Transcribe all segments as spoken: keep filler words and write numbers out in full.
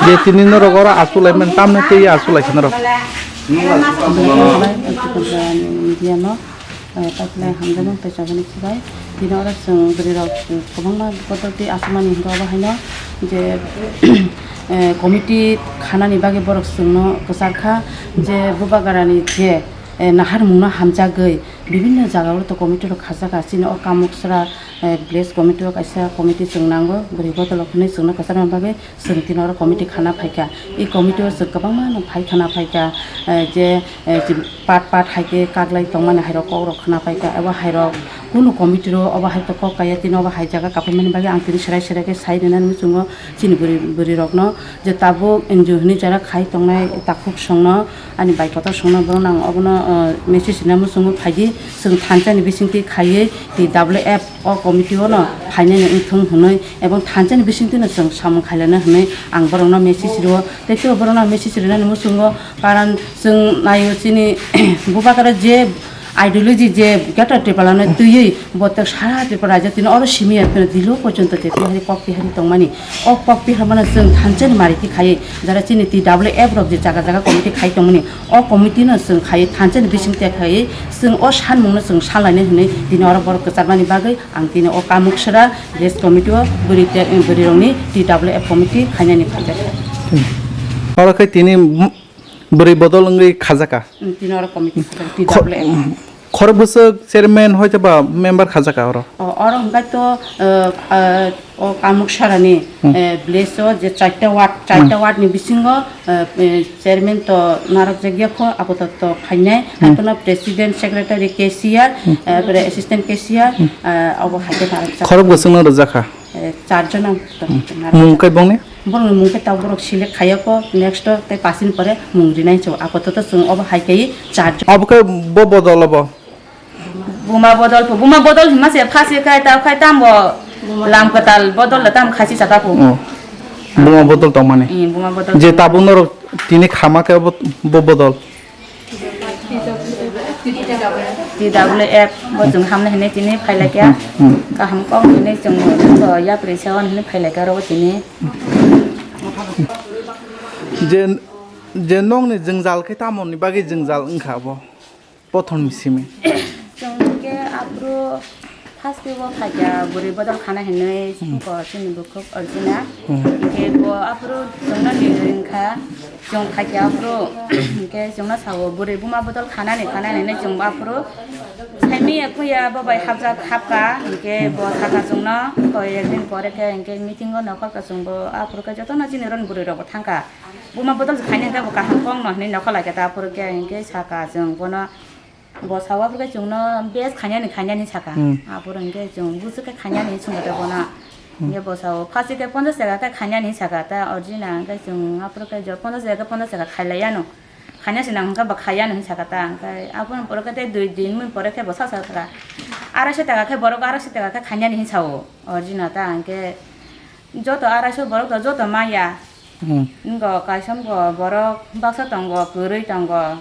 Je tini norok oro asu lai mani, tamni twi asu lai kha norok. Media no, eh, taklai hamjakmung tei chabani sibai. Tini oro chwng bwrwi rok kwbangma bodol twi asumani hinwi obo haino je, eh, committee khanani bagwi borok chwngno kwchar kha je Bubagarani je, eh, naharmungno hamjagwi bibinno jaga o to committee rok khajak kha. Chini o Kamoksra, eh, village committee o kaisa committee chwng nango, bwrwi bodol rok hinwi chwngno kwcharma bagwi. Chwng tini oro committee khana phaikha. I committee o chwng kwbangma no phai khana phaikha, eh, je, eh, je part part hai khe kaglai tongmani hairok kokrok khana phaikha. Abo hairok kunu committee ro obo hai to kok kaya, tini obo hai jaga kapaimani bagwi ang tini serai serai khe sai rwnani muchungo chini bwrwi, bwrwi rokno je tabuk N G O hinwi jara khai tongnai takhuk songno ani bai kotor songno borok nang obono, eh, message rwna muchungo phaidi chwng thansa ni bisingtwi khaiwi T W F o committee o no phainani wngthung hwnwi ebong thansa ni bisingtwi no chwng samung khailana hwnwi ang borokno message rwo. Tei kebo borokno ang message rwnani muchungo, karon chwng naio chini Bubagra je ideology je Greater Tripura no twiwi bo tei sara Tripura rajyo tini oro simi ya phano dilo porjonto je tihari kok tihari tongmani. O kok tiharmano chwng thansa ni mari khe khaiwi jara chini T W F rok je jaga jaga committee khai tongmani, o committee no chwng khaiwi thansa ni bisingtwi khaiwi chwng o sanmungno chwng sanlainai hwnwi tini oro borok kwcharmani bagwi ang tini o Kamoksra village committee o bwrwi te-, bwrwi rokni T W F committee khainani phaijak. Oro khe tini bwrwi bodol wngwi khajaka. Tini oro committee khajak, T W F. Khorok bwswk chairman hoito ba member khajaka oro. O, oro hwnkhe to, eh, eh, o Kamoksarani, eh, village o je charta ward, charta ward ni bisingo, eh, eh, chairman to narwkjakya kho, apatot to phainai, hai phano president, secretary, cashier, eh, pore assistant cashier, eh, obo hai khe narwkjak. Khorok bwswkno rwjakha. Eh, charjon ang to narwkjak. Mung khe bongni? Borokni mung khe tabuk borok select khaiya kho, next o tei pass ni pore mung rinai chwng, apatot chwng obo hai khe charjon. Obo khe bo bodol obo? Buma bodol pho, buma bodol hima se phasi khai ta khai tam bo lam kwtal bodol da tam khasi saka pho. Oh. Buma bodol tongmani. Eh, buma bodol. Je tabuk norok tini khama khe bo, bo bodol. T W F bo chwng hamna hinwi tini phailai kha. Hmm, hmm. Kaham kok hinwi chwng to yapri sewan hinwi phailai kha oro tini. Je, je nokni jwngjal khe tamoni bagwi jwngjal wngkha bo? Prothom ni simi. Chwng hwnkhe aphuru first o phaikha bwrwi bodol khana hinwi, hmm, songkho chini bukhuk Arjuna. Hmm. Hwnkhe bo aphuru chwngno ni wngkha, chwng phaikha aphuru hwnkhe chwngno sao bwrwi buma bodol khanani khanani hinwi chwngbo aphuru saimanya khuya bo bai hapjak hapkha, hwnkhe bo sakha chwngno koi ekdin pore khe hwnkhe meeting o nokhorkha chwngbo aphuru khe jotono chini roni bwrwi rokbo thangkha. Buma bodol se khaina hwnkhe bo kaham kok no hinwi nokha laikha ta, aphuru khe hwnkhe sakha chwng bono, bo sao aphuru khe chwngno bes khainani khainani saka. Hmm. Aphuru hwnkhe chwng bwswk khe khainani hinwi swngkha ta bono. Hmm. Hwnkhe bo sao phasi khe ponchash taka khe khainani hinwi saka ta, Arjuna hwnkhe chwng aphuru khe jo ponchash taka khe ponchash taka khailaiya no. Khaina se nang hwnkhe bo khaiya no hinwi saka ta, hwnkhe aphuru pore khe tei dui din mui pore khe bo sa sakha. Araisho taka khe borok araisho taka khe khainani hinwi sao Arjuna ta, hwnkhe joto araisho borok to joto maya. Hmm. Wngkha kaisa wngkha borok baksa tongo, kwrwi tongo,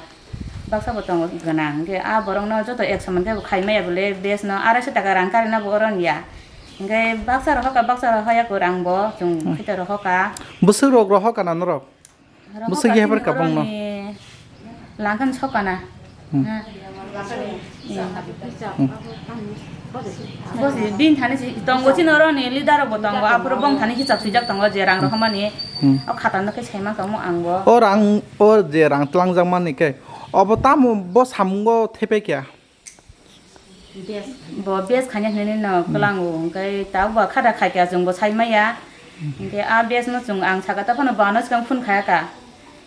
baksa bo tongo gwnang. Hwnkhe a borokno joto ek soman khe bo khai maya bole, bes no araisho taka rang karina bo oro ya. Hwnkhe baksa rohorkha, baksa rohorya kwrang bo chwng, hmm, khaito rohorkha. Bwswk rok rohorkha na norok? Bwswk yapharkha bongno? Langkhan sokana. Hmm. Ha. Hmm. Bosi, bini thani si tongo chini oro ni leader rok bo tongo, aphuru bong thani hisab swijak tongo je rang, hmm, rohormani. Hmm. O khata no khe sai mankha mo ang bo. O rang, o je rang tlangjak mani khe, obo tamo bo samungo thepai kha? Bo bes khaina hinwi no, hmm, kwlango, hwnkhe tabuk bo khata khaikha chwngbo sai maya. Hmm. Hwnkhe a bes no chwng ang saka ta phano bo ano swkang phone khayakha.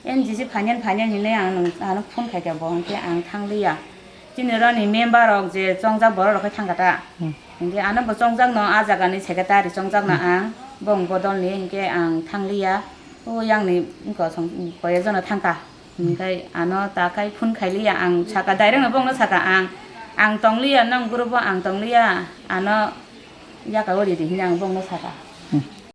N G C phainani phainani hinwi ang nwng, ano phone khaikha bo, hwnkhe ang thangliya. Chini roni member rok je chongjak borok rok khe thangkha ta. Hmm. Hwnkhe ano bo chongjak no, a jaga ni secretary chongjak no, hmm, ang, bong bodol ni, hwnkhe ang thangliya. O yang ni wngkha song, koyek jono thangkha. Hwnkhe ano ta khai phone khailiya, ang saka direct no bongno saka ang, ang tongliya, nong group o ang tongliya, ano yaka o ridi hinwi ang bongno saka. Hmm.